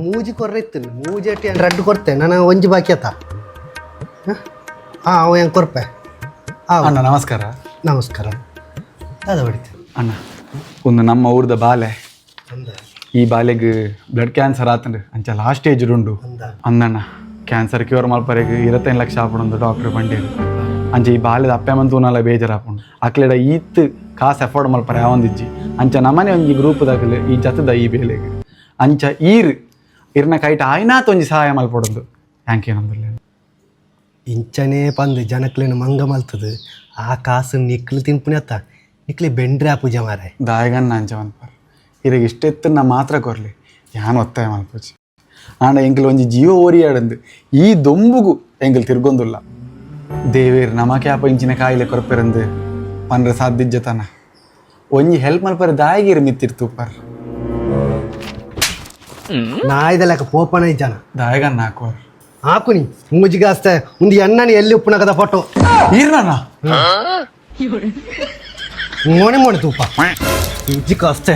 ಮೂಜಿ ಕೊರ್ರೆ ಇತ್ತು, ಮೂಜಿ ಅಟ್ಟಿ ರಡ್ಡು ಕೊರ್ತೆ. ನಾನು ಒಂಜಿ ಬಾಕಿ ಆತ. ಹಾಂ, ಅವ ಹೆಂಗೆ ಕೊರ್ಪೆ? ಹಾಂ. ಅಣ್ಣ, ನಮಸ್ಕಾರ. ನಮಸ್ಕಾರ. ದಾದ ಹೊಡಿತೆ? ಅಣ್ಣ, ಒಂದು ನಮ್ಮ ಊರ್ದ ಬಾಲೆ. ಅಂದ. ಈ ಬಾಲೆಗ್ ಬ್ಲಡ್ ಕ್ಯಾನ್ಸರ್ ಆತಂಡ್ರಿ. ಅಂಚ ಲಾಸ್ಟ್ ಸ್ಟೇಜ್ ಉಂಡು. ಅಂದ. ಅಂದಣ್ಣ, ಕ್ಯಾನ್ಸರ್ ಕ್ಯೂರ್ ಮಲ್ಪರೆಗ್ 25 ಲಕ್ಷ ಆಪುಂಡು ಡಾಕ್ಟರ್ ಪಂಡೇರು. ಅಂಚ ಈ ಬಾಲೆದ ಅಪ್ಪೆ ತೂನಲ ಬೇಜಾರಾಪುಂಡು. ಅಕ್ಲೆಡ ಈತ್ ಕಾಸು ಎಫೋರ್ಡ್ ಮಲ್ಪರೆ ಆವೊಂದಿಜ್ಜಿ. ಅಂಚ ನಮ್ಮನೆ ಒಂಜಿ ಗ್ರೂಪ್ ದಾಗಲು ಈ ಜತದ ಈ ಬೇಲೆಗ್. ಅಂಚ ಈರ್ ಇರ್ನ ಕೈಟ್ ಆಯ್ನಾತ್ ಒಂಜಿ ಸಹಾಯ ಮಲ್ಪೊಡೊಂದು thank you ನಂದುಲ್ಲೆ. ಇಂಚನೇ ಪಂದು ಜನಕ್ಲೆನ ಮಂಗ ಮಲ್ತದು ಆ ಕಾಸು ನಿಕ್ಲು ತಿನ್ಪುನಿ ಅತ್ತ, ನಿಕ್ಲೆ ಬೆಂಡ್ರೆ ಆ ಪೂಜೆ ಮಾರೆ. ದಾಯಗನ್ನ ಅಂಚ ಮನ್ಪರ್. ಇರೆಗ್ ಇಷ್ಟೆತ್ತು ನಾ ಮಾತ್ರ ಕೊರ್ಲಿ, ಯಾನ್ ಒತ್ತಾಯ ಮಲ್ಪೊಚಿ. ಆಂಡ ಎಂಕಲ್ ಒಂಜಿ ಜೀವ ಓರಿಯಾಡಂದು ಈ ದೊಂಬುಗು ಎಂಕಲ್ ತಿರ್ಗೊಂದುಲ್ಲ. ದೇವೇರ್ ನಮಕೆ ಆಪ ಇಂಚಿನ ಕಾಯಿಲೆ ಕೊರ್ಪೆರಂದು ಪನ್ರೆ ಸಾಧ್ಯತನ. ಒಂಜಿ ಹೆಲ್ಪ್ ಮಲ್ಪರೆ ದಾಯಗಿರ್ ಮಿತ್ತಿರ್ತೂಪರ್. ನಾಯ್ದ ಲೆಕ್ಕ ಪೋಪನ ಜನ. ದಾಯಗನ್ನ ಹಾಕುವರ್. ಹಾಕುನಿ ಮೂಜಿಗಾಸ್ತೆ ಒಂದು ಎಣ್ಣని ಎಲ್ಲಿ ಉಪ್ಪುನಗದ ಫೋಟೋ. ಈರ್ನ. ಮೋನೆ ಮೋನೆ ತೂಪ ಮೂಜಿಗಾಸ್ತೆ.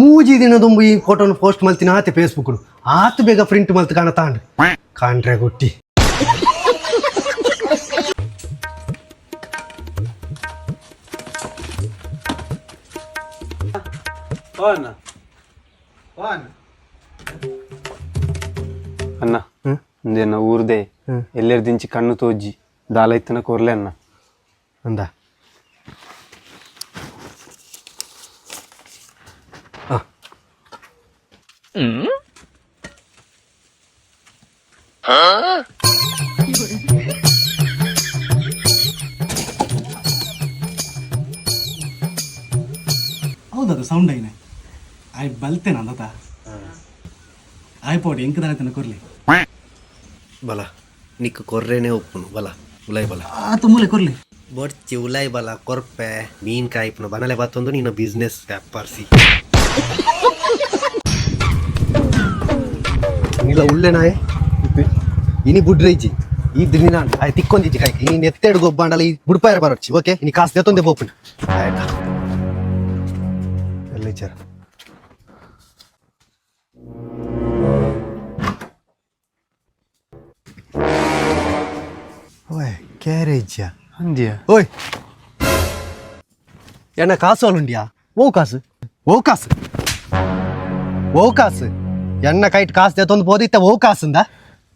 ಮೂಜಿ ದಿನದೊಂಬು ಈ ಫೋಟೋನ ಪೋಸ್ಟ್ ಮಲ್ತಿನ ಆತೆ ಫೇಸ್ಬುಕ್. ಆತು ಬೇಗ ಪ್ರಿಂಟ್ ಮಲ್ತು ಕಾಣ ತಾಂಡ್ ಕಾಂಡ್ರೆ ಗುಟ್ಟಿ. ಅన్న, ಒಂದೇನ ಊರ್ದೆ ಎಲ್ಲೆರ್ ದಿಂಚಿ ಕಣ್ಣು ತೋಜ್ಜಿ ದಾಲ ಇತ್ತನ ಕೊರ್ಲೆ ಅನ್ನ. ಅಂದ. ಹೌದದು ಸೌಂಡ್ ಐನೆ ಆಯ್ ಬಲ್ತೇನ ಅಂದತ ಆಯ್ ಪೋಡಿ ಎಂಕ್ ದಾನೆ ಕೊರ್ಲಿ. ಬಲ, ನಿಕ್ ಕೊರ್ರೆನೆ ಉಪ್ಪುನು. ಬಲ ಉಲೈ ಬಲ. ಆತು, ಮೂಲೆ ಕೊರ್ಲಿ. ಬೊಡ್ಚಿ, ಉಲೈ ಬಲ, ಕೊರ್ಪೆ. ಮೀನ್ ಕಾಯಿಪುನ ಬನಲೆ ಬತ್ತೊಂದು ನಿನ್ನ ಬಿಸ್ನೆಸ್ ವ್ಯಾಪಾರ್ಸಿ ನಿಲ್ಲ ಉಳ್ಳೆ ನಾಯೆ. ಇನಿ ಬುಡ್ರೈಜಿ ಈ ದಿನ ಆಯ್ ತಿಕ್ಕೊಂದಿಜ್ಜಿ ಕಾಯ್ಕ. ಇನಿ ನೆತ್ತೆಡು ಗೊಬ್ಬಾಂಡಲ ಈ ಬುಡ್ಪಾಯರ ಬರೊಚ್ಚಿ. ಓಕೆ, ಇನಿ ಕಾಸು ದೆತ್ತೊಂದೆ ಪೋಪುನಿ ಆಯ್ತಾ? ಎಲ್ಲ ವಿಚಾರ. ಓಯ್, ಕ್ಯಾರೇಜ್ಯಾ? ಅಂದ್ಯಾ? ಓಯ್, ಎಣ್ಣ ಕಾಸು ಅಲ್ಲುಂಡ್ಯಾ? ಓ ಕಾಸು. ಓ ಕಾಸು, ಓ ಕಾಸು. ಎಣ್ಣ ಕೈಟ್ ಕಾಸು ದೆತ್ತೊಂದು ಪೋದಿತ್ತ. ಓ ಕಾಸುಂದ?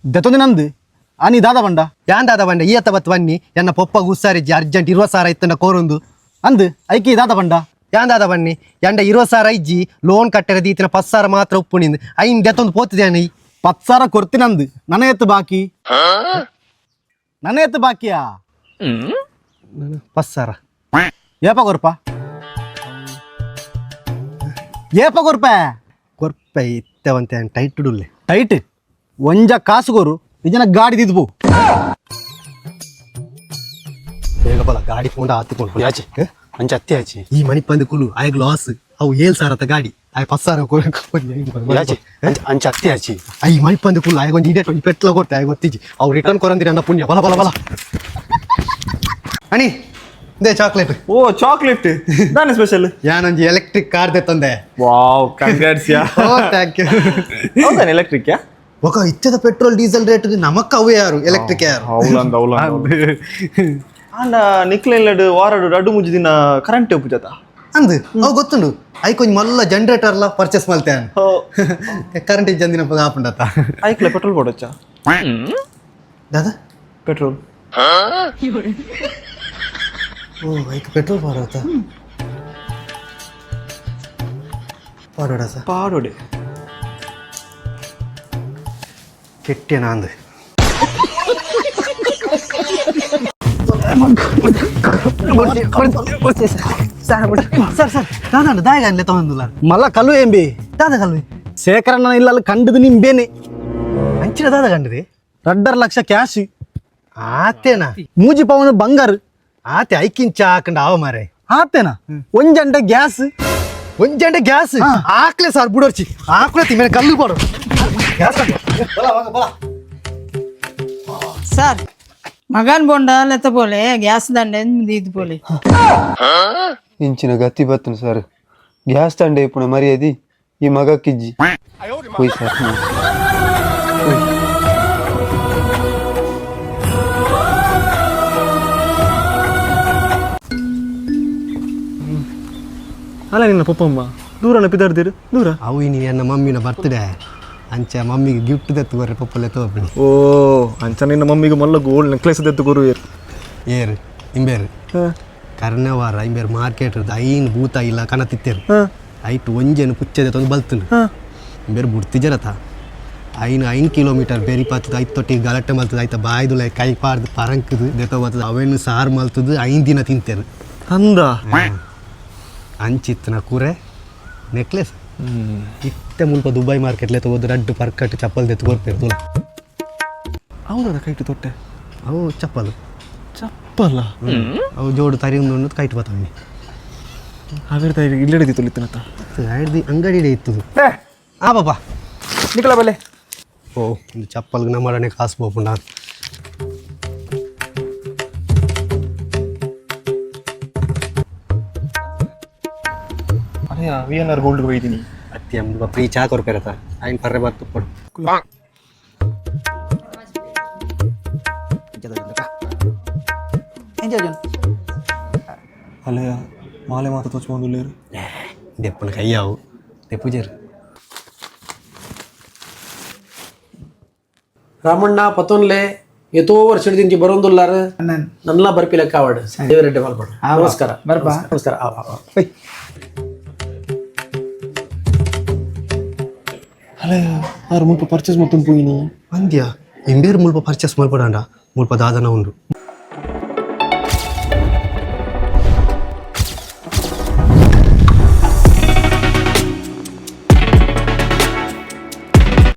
ದೆತ್ತೊಂದು ನಂದು ಆನಿ ದಾದ ಬಂಡ. ಯಾನ್ ದಾದ ಬಂಡ? ಈ ಅತ್ತ ಬತ್ತು ಬನ್ನಿ. ಎನ್ನ ಪೊಪ್ಪಗ ಹುಸ್ಸಾರಿಜ್ಜಿ, ಅರ್ಜೆಂಟ್ 20,000 ಇತ್ತಂಡ ಕೋರೊಂದು. ಅಂದು, ಐಕಿ ದಾದ ಬಂಡ? ಯಾನ್ ದಾದ ಬನ್ನಿ? ಎಂಡ 20,000 ಇಜ್ಜಿ, ಲೋನ್ ಕಟ್ಟರೆ ದೀತಿನ 10,000 ಮಾತ್ರ ಉಪ್ಪು ನಿಂದು. ಐನ್ ದೆತ್ತೊಂದು ಪೋತಿದ್ದೇನೆ. 10,000 ಕೊರ್ತಿನಂದು. ನನ್ನ ಎತ್ತು ಬಾಕಿ, ನನ್ನ ಎತ್ತು ಬಾಕಿಯಾ? 10,000. ಏಪ ಕೊರ್ಪ, ಏಪ ಕೊರ್ಪ? ಕೊರ್ಪೆ, ಇತ್ತವಂತೆ ಟೈಟ್ ಉಡುಲ್ಲೆ. ಟೈಟ್ ಒಂಜ ಕಾಸು ಕೊರು, ನಿಜನ ಗಾಡಿ ದಿದ್ಬು. ಬೇಗ ಬಲ, ಗಾಡಿ ಫೋಂಡ ಆತಿಕೊಂಡು. ಯಾಚೆ ಅಂಚ ಅತ್ತಿ ಆಚಿ. ಈ ಮಣಿ ಪಂದು ಕುಲು ಆಯಗ್ ಲಾಸ್. ಅವು 7,000 ಗಾಡಿ, ಆಯ್ 10,000. ಯಾಚೆ ಅಂಚ ಅತ್ತಿ ಆಚಿ. I ಮಣಿ ಪಂದು ಕುಲು, ಆಯ್ ಒಂಜಿ ಇಡೇಟ್ ಒಂಜಿ ಪೆಟ್ಲ ಕೊಡ್ತೆ. ಆಯ್ ಗೊತ್ತಿಜ್ಜಿ. ಅವು ರಿಟರ್ನ್ ಕೊರಂದಿರ ಅನ್ನ ಪುಣ್ಯ. ಬಲ ಬಲ ಬಲ. ಅಣಿ, they chocolate. O, chocolate ದಾನೆ ಸ್ಪೆಷಲ್? ಯಾನೊಂಜಿ ಎಲೆಕ್ಟ್ರಿಕ್ ಕಾರ್ ತಂದೆ. ವಾವ್, ಕಂಗ್ರಾಟ್ಸ್ ಯಾ. ಓ, thank you. ಹೌದಾನೆ, ಎಲೆಕ್ಟ್ರಿಕ್ ಯಾ? ఒక ಇತ್ತದ petrol diesel rate ನಮಕ್ ಅವು ಯಾರು ಎಲೆಕ್ಟ್ರಿಕ್ ಯಾರು. ಹೌಲಂದ ಹೌಲಂದ. ಆಂಡ ನಿಕ್ಲೆ ಇಲ್ಲಡು ವಾರಡು ರಡ್ಡು ಮುಜಿ ದಿನ ಕರೆಂಟ್ ಉಪ್ಪುಜತ. ಅಂದು, ಅವು ಗೊತ್ತುಂಡು. ಐಕ್ ಒಂಜಿ ಮಲ್ಲ ಜನರೇಟರ್ ಲ ಪರ್ಚೇಸ್ ಮಲ್ತೆ. ಓ. ಕರೆಂಟ್ ಇಜ್ಜಂದಿನ ಆಪುಂಡತ್ತ. ಐಕ್ಲೆ ಪೆಟ್ರೋಲ್ ಕೊಡಚ್ಚ? ದಾದಾ? ಪೆಟ್ರೋಲ್. ಓ, ಐಕ್ ಪೆಟ್ರೋಲ್ ಪಾಡೋತ ಪಾಡೋಡ ಸರ್. ಪಾಡೋಡೆ. ಕೆಟ್ಟೆನಾ ಅಂದು. ಸರ್ ಸರ್, ದಾದ ದಾಯಗ ಅನ್ಲೆ ತಗೊಂಡುಲ್ಲ. ಮಲ್ಲ ಕಲ್ಲು ಎಂಬಿ. ದಾದ ಕಲ್ವಿ? ಶೇಖರಣ್ಣ ಇಲ್ಲ ಕಂಡದು ನಿಂಬೇನೆ. ಅಂಚಿನ ದಾದ ಕಂಡ್ರಿ? 2.5 ಲಕ್ಷ ಕ್ಯಾಶ್. ಆತೇನಾ? ಮೂಜಿ ಪವನ್ ಬಂಗಾರ. ಆತೆ, ಐಕಿಂಚ ಹಾಕಂಡ ಆವ ಮಾರೆ. ಆತೇನಾ, ಒಂಜಂಡ ಗ್ಯಾಸ್. ಒಂಜಂಡೆ ಗ್ಯಾಸ್ ಹಾಕ್ಲೆ ಸರ್, ಬುಡೋರ್ಚಿ ಹಾಕ್ಲೆ ಮೇಲೆ ಕಲ್ಲು ಪಾಡು ಗ್ಯಾಸ್. ಸರ್, ಮಗನ್ ಬೊಂಡ ಲೆತ್ತ ಪೋಲೆ ಗ್ಯಾಸ್ ದಂಡೆ ಇದು ಪೋಲೆ. ಇಂಚಿನ ಗತಿ ಬತ್ತನು ಸರ್, ಗ್ಯಾಸ್ ತಂಡೆ ಇಪ್ಪುನ ಮರ್ಯಾದಿ. ಈ ಮಗಕ್ಕಿಜ್ಜಿ ಹೋಯ್ ಸರ್. ಅಲ್ಲ ನಿನ್ನ ಪಪ್ಪಮ್ಮ ದೂರನ ಪಿದಾರ್ದಿರು ದೂರ. ಅವು ಇನಿ ಎನ್ನ ಮಮ್ಮಿನ ಬರ್ತ್ಡೇ, ಅಂಚ ಮಮ್ಮಿಗೆ ಗಿಫ್ಟ್ ದೆತ್ತು ಬರ್ರೆ ಪಪ್ಪಲೆ ತೋಪಿನಿ. ಓ, ಅಂಚ ನಿನ್ನ ಮಮ್ಮಿಗೆ ಮಲ್ಲ ಗೋಲ್ಡ್ ನೆಕ್ಲೆಸ್ ದೆತ್ತು ಗುರುವೇರು. ಏರು ಇಂಬೇರು ಕರ್ನವಾರ ಇಂಬೇರು ಮಾರ್ಕೆಟ್ ಐನ್ ಭೂತ ಇಲ್ಲ ಕಣತಿತ್ತೇರು. ಐಟ್ ಒಂಜೆನು ಪುಚ್ಚದೆ ತೊಂದು ಬಲ್ತುಂಡು. ಇಂಬೇರು ಬುಡ್ತಿಜರತ ಐನ್ ಐನ್ ಕಿಲೋಮೀಟರ್ ಬೆರಿ ಪಾತದ ಐತ್ ತೊಟ್ಟಿಗೆ ಗಲಾಟೆ ಮಲ್ತದ, ಐತ ಬಾಯ್ದುಲ ಕೈ ಪಾಡ್ದು ಪರಂಕದು ದೆತ್ತ ಬರ್ತದ, ಅವೇನು ಸಾರು ಮಲ್ತದು ಐನ್ ದಿನ ತಿಂತೇರು. ಅಂದ. ಅಂಚಿತ್ತನ ಕೂರೆ ನೆಕ್ಲೆಸ್ ಇತ್ತೆ ಮುಲ್ಪ ದುಬೈ ಮಾರ್ಕೆಟ್ಲೆ ತಗೋದು ರಡ್ಡು ಪರ್ಕಟ್ ಚಪ್ಪಲ್ ದೆತ್ತು ಕೊರ್ಪೇರು ತುಲ. ಹೌದದ ಕೈಟು ತೊಟ್ಟೆ? ಅವು ಚಪ್ಪಲ್. ಚಪ್ಪಲ್ಲ? ಅವು ಜೋಡು ತರಿ ಉಂಡು ಕೈಟ್ ಬತ್ತವೆ. ಹಾವೇರಿ ಇಲ್ಲೆಡೆ ತುಳಿತನತ್ತ. ಐಡ್ದು ಅಂಗಡಿ ಇತ್ತದು ಆ ಪಾಪ. ನಿಕಲ ಬಲೆ. ಓ, ಒಂದು ಚಪ್ಪಲ್ಗೆ ನಮ್ಮಡನೆ ಕಾಸು ಪೋಪುಂಡ. ಅದೇ ವಿ ಎನ್ ಆರ್ ಗೋಲ್ಡ್ ಹೋಗಿದ್ದೀನಿ. ಅತ್ತಿ ಅಂಬ ಫ್ರೀ ಚಾ ಕೊರ್ಪೇರತ ಐನ್ ಪರ್ರೆ ಬತ್ತು ಕೊಡು. ಅಲ್ಲಯ್ಯ, ಮಾಲೆ ಮಾತ್ರ ತೋಚ್ಕೊಂಡು. ದೆಪ್ಪನ ಕೈಯಾವು ದೆಪ್ಪುಜೇರು. ರಾಮಣ್ಣ ಪತೊನ್ಲೆ ಎತೋ ವರ್ಷದಿಂಚಿ ಬರೋಂದುಲ್ಲಾರ ನನ್ಲ ಬರ್ಪಿ ಲೆಕ್ಕ ಆವಡ್ ದೇವರೆಡ್ಡೆ ಮಲ್ಪಡು. ನಮಸ್ಕಾರ. ಬರ್ಪ. ನಮಸ್ಕಾರ. ಆ, ಆ, ಆ. ಅಲ್ಲಯ್ಯ, ಆರು ಮುಲ್ಪ ಪರ್ಚೇಸ್ ಮೊತ್ತೊಂದು ಪೋಯಿನಿ. ಅಂದ್ಯ, ಇಂಬೇರು ಮುಲ್ಪ ಪರ್ಚೇಸ್ ಮಲ್ಪಡಾಂಡ ಮುಲ್ಪ ದಾದನ ಉಂಡು.